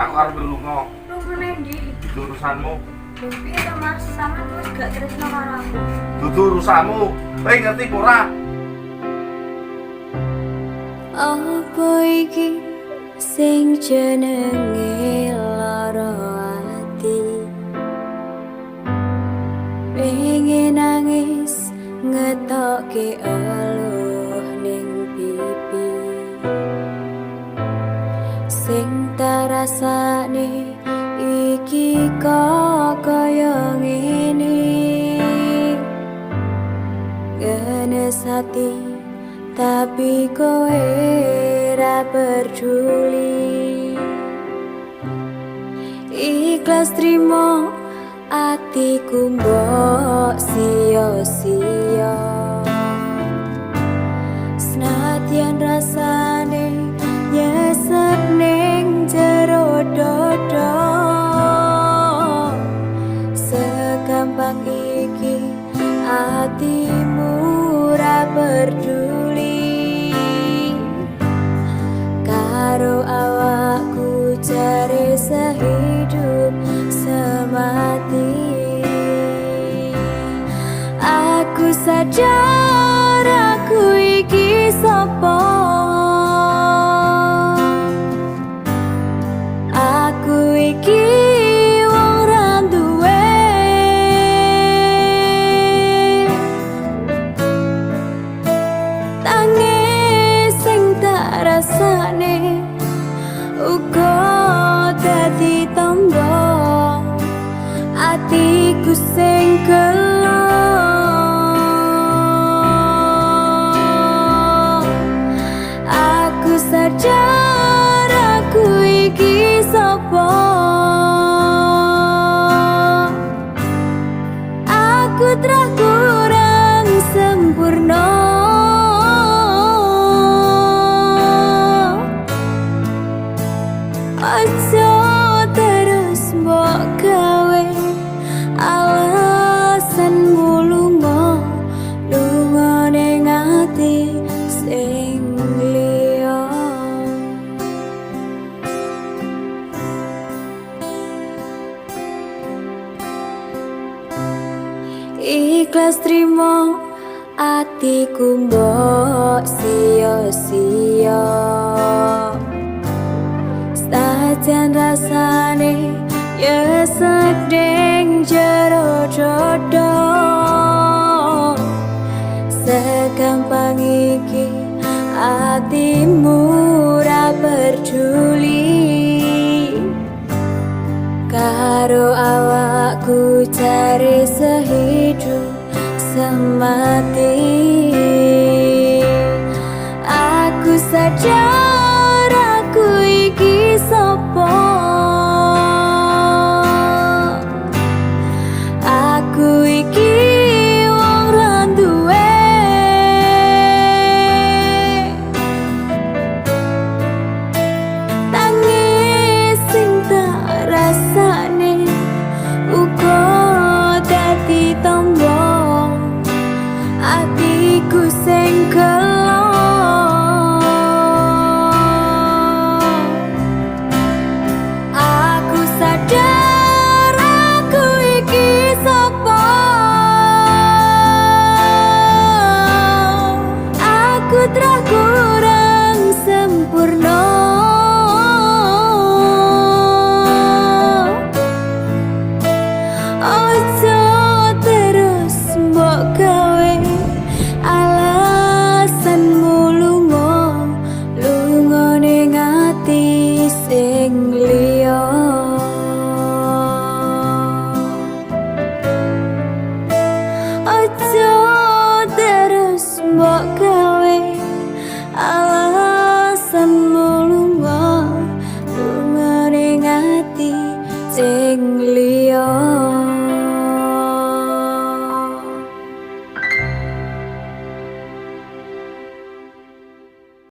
Aku arep lunga. Lunga nendi? Itu urusanmu. Lho, piye to, Mas? Sampeyan wis gak tresno karo aku. Dudu urusanmu. Kowe ngerti apa ora? Apa iki sing jenenge lara ati? Pengen nangis, ngetokke eluh ning pipi. Sing tak rasane iki kok kaya ngene. Ngenes ati, tapi kowe ra peduli. Ikhlas trimo atiku mbok sia-sia. Senadyan rasane nyesek ning jero dada, segampang iki atimu ra peduli karo awakku, jare sehidup semati. Aku sadar aku iki sapa. Aku iki wong ra duwe tangis. Sing tak rasane uga dadi tamba atiku sing gelo. Aku sadar aku iki sapa. Aku trah kurang sempurna. Aja terus mbok gawe alasanmu lunga, lunga ning ati sing liya. Ikhlas trimo atiku mbok sia-sia. Senajan rasane nyesek ning jero dada, segampang iki atimu ra peduli karo awakku, jare sehidup semati. Aku sadar